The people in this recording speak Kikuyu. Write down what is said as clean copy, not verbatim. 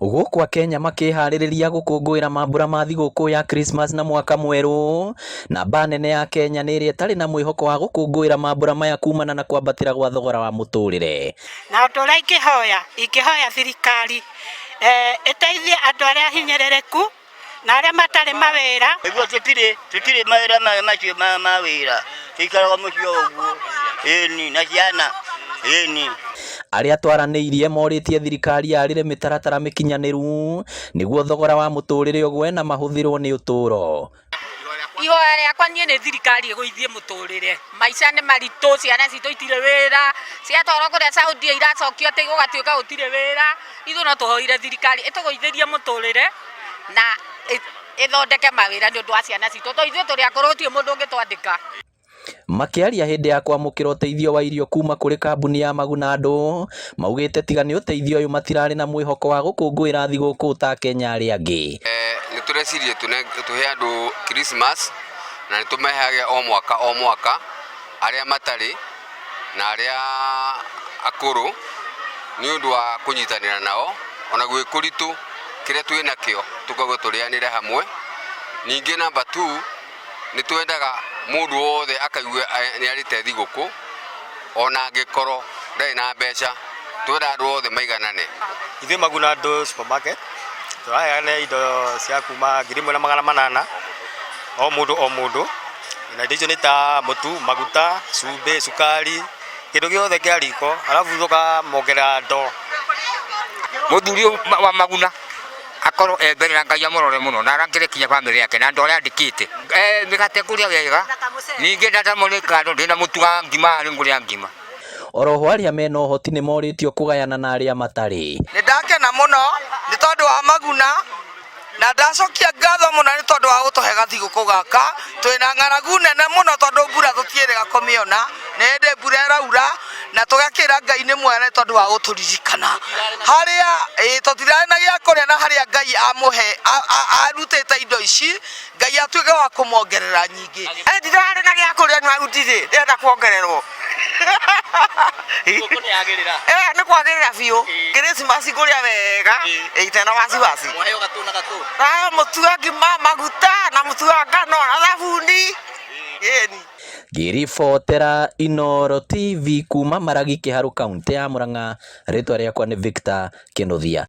Gũkũ Akenya makĩharĩrĩria gũkũngũĩra mambura ma thigũkũ ya Christmas na mwaka mwerũ, namba nene ya Kenya nĩ ĩrĩa ĩtarĩ na mwĩhoko wa gũkũngũĩra mambura maya kumana na kwambatĩra gwa thogora wa mũtũrĩre. Na ũndũ ũrĩa ingĩhoya, ingĩhoya thirikari ĩteithie andũ arĩa ahinyĩrĩrĩku na arĩa matarĩ mawĩra. Nĩguo tũtirĩ mawĩra macio ma wĩra, tũikaraga mũciĩ o ũguo, ĩni na ciana, ĩni. Arĩa twaranĩirie morĩtie thirikari yarĩre mĩtaratara mĩkinyanĩru nĩguo thogora wa mũtũrĩre ũgwe na mahũthĩrwo nĩ ũtũro. Ihoya rĩakwa niĩ nĩ thirikari ĩgũithie mũtũrĩre. Maica nĩ maritũ, ciana citũ itirĩ wĩra, ciatwarwo kũrĩa Saudia iracokio atĩ gũgatuĩka gũtirĩ wĩra. Ithuĩ no tũhoire thirikari ĩtũgũithĩrie mũtũrĩre na ĩthondeke mawĩra nĩ ũndũ wa ciana citũ, tondũ ithuĩ tũrĩ akũrũ gũtirĩ mũndũ ũngĩtwandĩka. Makĩaria hĩndĩ ya kwamũkĩra ũteithio wa irio kuma kũrĩ kambuni ya Maguna Andũ, maugĩte tiga nĩ ũteithio ũyũ matirarĩ na mwĩhoko wa gũkũngũĩra thigũkũ ta Akenya arĩa angĩ. Nĩ tũreciria tũhe andũ Christmas na nĩ tũmehage o mwaka o mwaka arĩa matarĩ na arĩa akũrũ nĩ ũndũ wa kũnyitanĩra nao ona gwĩ kũritũ kĩrĩa twĩ nakĩo tũkorwo tũrĩanĩre hamwe. Ningĩ number two Nĩ twendaga mũndũ wothe akaigua nĩ arĩte thigũkũ ona angĩkorwo ndarĩ na mbeca, twendaga andũ othe maiganane. Ithuĩ Maguna Andũ Supermarket tũraheana indo cia kuma 1800 o mũndũ o mũndũ, na indo icio nĩ ta mũtu, maguta, cumbĩ, cukari, kĩndũ gĩothe kĩa riko, arabu tũkamongerera ndoo. Mũthuri ũyũ wa Maguna akorwo e mbere na Ngai amũrore mũno na arangĩre kinya bamĩrĩ yake na andũ arĩa andĩkĩte. Eh, mĩgate ngũrĩa wega ningĩ ndatamwo nĩ kando ndĩna mũtu wa ngima nĩ ngũrĩa ngima. Oroho arĩa mena ũhoti nĩ morĩtio kũgayana na arĩa matarĩ. Nĩ ndakena mũno nĩ tondũ wa Maguna na ndacokia ngatho mũno nĩ tondũ wa gũtũhe gathigũkũ gaka. Twĩna ng'aragu nene mũno tondũ mbura tũtiĩrĩga kũmĩona, nĩ hĩndĩ mbura ĩraura na tũgakĩra Ngai nĩ mwega nĩ tondũ wa gũtũririkana. Harĩa ĩĩ tũtirarĩ na gĩa kũrĩa na harĩa Ngai amũhe arutĩte indo ici, Ngai atuĩke wa kũmongerera nyingĩ. Ndirarĩ na gĩa kũrĩa na ndirĩ, ndĩrenda kuongererwo. Thigũkũ nĩ yagĩrĩra. Eh, nĩ kwagĩrĩra biũ. Kĩrĩcimasi ngũrĩa wega, itarĩ na wasiwasi. Mwaheo gatũ na gatũ. Ndaheo mũtu wa ngima, maguta na mũtu wa ngano na thabuni. Ĩni. Ngĩribotera Inooro TV kuma Maragi Kĩharũ kauntĩ ya Murang'a, rĩtwa rĩakwa nĩ Victor Kĩnuthia.